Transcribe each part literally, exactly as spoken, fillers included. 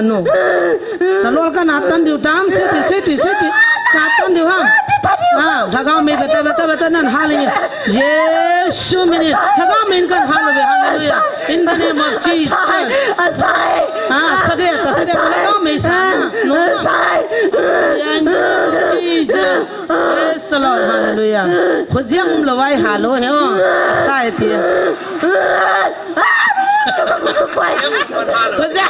No. Nalol kana tan diu tam, seti, seti, seti. Ka tan diu ham. Ah, Lhagao mei beta, beta, beta nan hal in. Jesu minin. Lhagao mei kan hal ve. Hallelujah. In the name of Jesus. Ah, sage ta, sage ta, Lhagao mei sa. No. Yeah, in the name of Jesus. Praise the Lord. Hallelujah. Khojia um lo vai halo he o. Sa e ti. Khojia.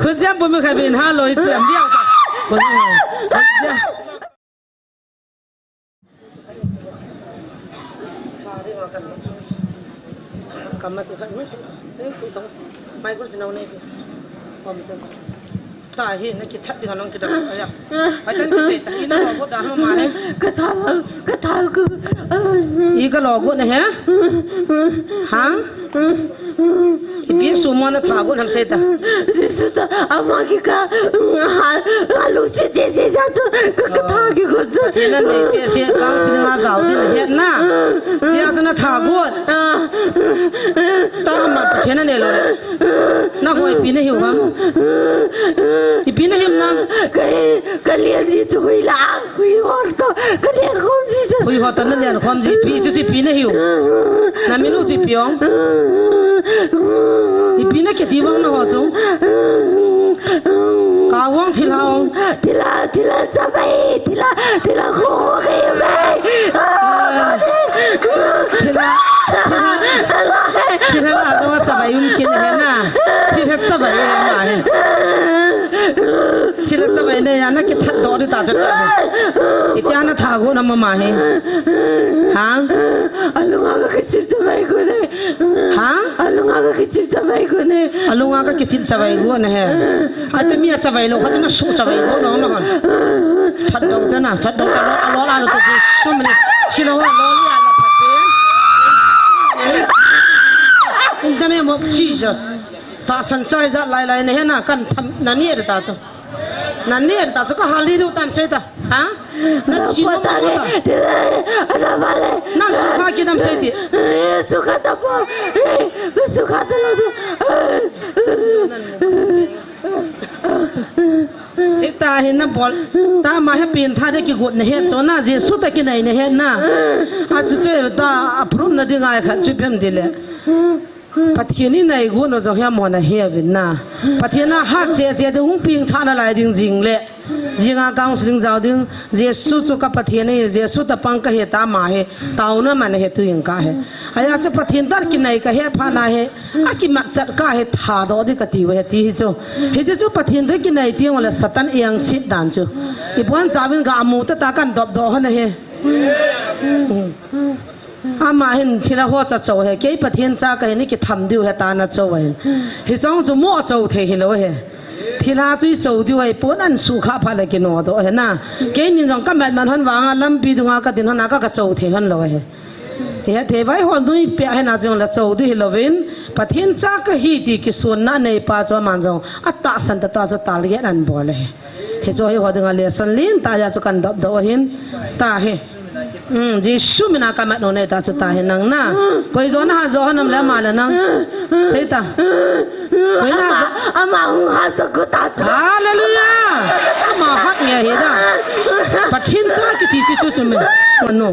Khojia bu mi khabin halo i ti am dia. Khojia. Kama chu khat ni. Ni khu thong. Mai kur chinau nei. Pom sen. Ta hi na kichat ding anong kidang. Aya. Ai tan kisei ta. Ina ko da ma ma he. Ka tha, ka tha ko. I ka lo ko na he. Ha? Ipi sumon na tha ko nam sei ta. Jesu ta ama ki ka. Ha, ha lu se se se ja chu. Ka, ka tha ki ko chu. Ina nei che che ka su na zau din he na. Che a chu na tha ko. Ta ma che na ne lo. Na hoi pi na hiu ham. Ipi na hiu nam. Ka, ka lian ji chu hui la, hui hor to, ka lian khom ji chu. Hui hor to na lian khom ji pi chu ji pi na hiu. Na minu ji pi ong. Ipi na kiti vang na ho chu. Ka vang thil ha ong. Thil ha, thil ha sa bai, thil ha, thil ha ko ke bai. Thil ha, thil ha, thil ha la do sa bai um kin he na. Thil ha sa bai he ma he. Thil ha sa bai ne ya na ki that do di ta cha ta he. Itia na tha go na ma ma he. Ha? Alunga ka kichip sa bai ko ne. Ha? Alunga ka kichip sa bai ko ne. Alunga ka kichip sa bai ko ne he. Ate mi a chavai lo, khat na su chavai lo, no, no, hon. That do te na, that do te lo, lo la lo te Jesu minin. Chilo wa lo li a la phat pen. In the name of Jesus. Tahsan chai jat lai lai ne he na kan tham na ni ta chu. Na ni ta chu ka hal di lu tam sei ta. Ha? Na chi lo ta ta. Ana vale. Na su kha ki dam sei ti. Su kha ta po. Su kha ta lo. Hita hi na bol. Ta ma he pin tha de ki gut na he cho na Jesu ta ki nai na he na. A chu chu ta a prum na ding ai khat chu pem di le. Pathian i nai gu no jong hi a mo na he vin na. Pathian a hat che che de hung ping tha na lai ding jing le. Jinga counseling jao ding, Jesu chu ka Pathian ahi, Jesu ta pang ka he ta ma he, tauna man he tu ing ka he. Aya chu Pathian dar ki nai ka he pha na he, a ki mat chat ka he tha do di ka ti ve ti hi chu. Hi chu chu Pathian dar ki nai ti ong le Satan iang sit dan chu. I bon cha vin ga mu ta ta kan dop do ho na he. Ama hin thil a ho cha cho he, kei Pathian cha ka hin i ki tham diu he ta na cho he. Hi chong chu mo cho thei hi lo he. Thil a chu i cho diu he, pon an su kha pha le ki no do he na. Kei nin jong ka mat man hon vang a lampi dunga ka din hon a ka ka cho thei hon lo he. He thei vai hon dui pe he na jong la cho di hi lo vin. Pathian cha ka hi ti ki sun na nei pa cho man jong. A tahsan ta ta cho tal ge nan bol he. Hi chu hi ho dinga lesson lin ta ya chu kan dop do hin ta hi. Um, Jesu mina ka mat no nei ta chu ta hi nang na. Koi jo na ha jo nam le ma le nang. Sei ta. Koi na jo. Ama hung ha sa ku ta chu. Hallelujah. Ama hat nge hi da. Pathian cha ki ti chi chu chu min. Ngan no.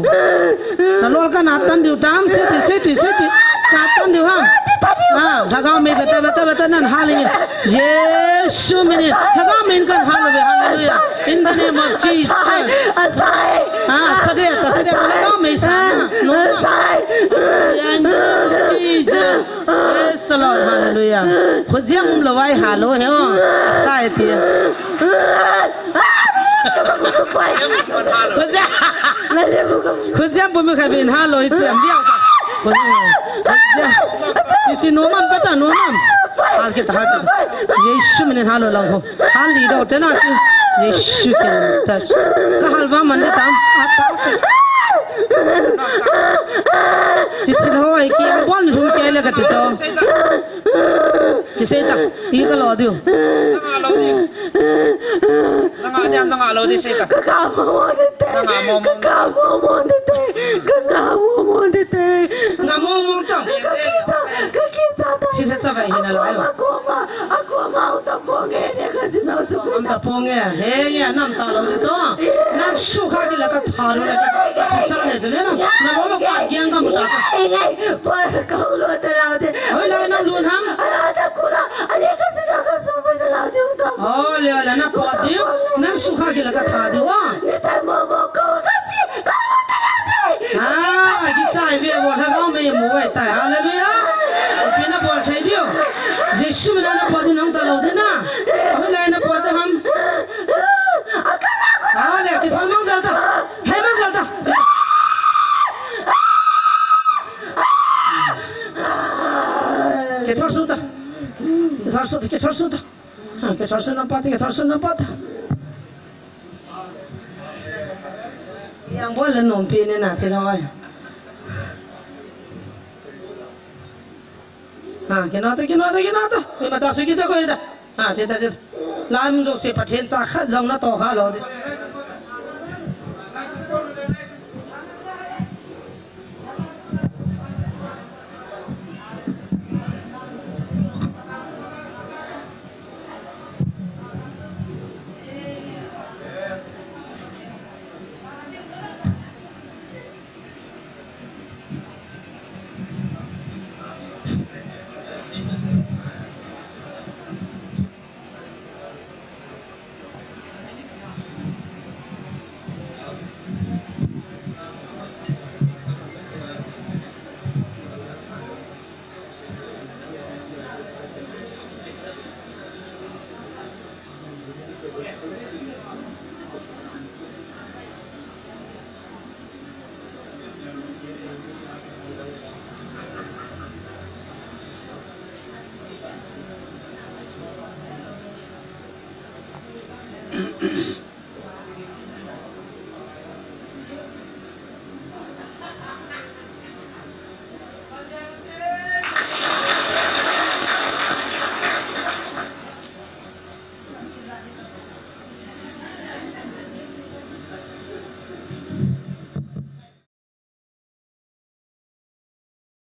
Nalol kana tan diu tam sei ti, sei ti, sei ti. Ka tan diu ham. Ah, Lhagao mei beta, beta, beta nan hal in. Jesu minin. Lhagao mei kan hal ve. Hallelujah. In the name of Jesus. Ah, sage ta, sage ta, Lhagao mei sa. No. Yeah, in the name of Jesus. Praise the Lord. Hallelujah. Khojia um lo vai halo he o. Sa e ti. Khojia. Khojia bu mi khabin halo i ti am dia. Khojia. Chi chi no mam beta no mam. Hal kita hal kita. Jesu minin halo lang ho. Hal di do te na chu. Jesu ke ta. Ka hal va man de tam. Ata. Chi chi ho ai ki bol ni thum ke le ka ti cho. Chi sei ta. I ka lo diu. Nanga diam nanga lo di sei ta. Ka ka mo de te. Nanga mo mo. Ka ka mo mo de te. Ka ka mo mo de te. Nga mo mo ta. Ka ki ta. Ka ki ta. Kisa chavai hina lai lo. Akoma, akoma, akoma, uta ponge, ne ka jina uta. Uta ponge, he, he, nam ta lo ni cho. Nan sukha kile ka tha ru le, ka thisa ne chu le na. Na mo mo ka giang ka mu ta. Ngai, ngai, po ka lo ta lo de. Hoi lai nam lun ham. Ala ta kula, ale ka jina ka su pa ta lo de uta. Oh, le, le, na po di. Nan sukha kile ka tha di wa. Ne ta mo mo ko ka ji, ka lo ta lo de. Ah, ki chai ve bol ha gao me mo vai tai. Hallelujah. Pi na bol thei diu. Jesu mina na pot di nong ta lo de na. Ahi lai na pot de ham. Ah, le ki thon mang jal ta. Thei mang jal ta. Ki thon su ta. Ki thon su ta, ki thon su ta. Ha, ki thon su na pot, ki thon su na pot. Yang bol le nom pi ne na ti lo ai. Ha, kino ta, kino ta, kino ta. Ima ta su ki sa ko ta. Ha, che ta, che ta. Lam jo se Pathen cha kha jong na to kha lo.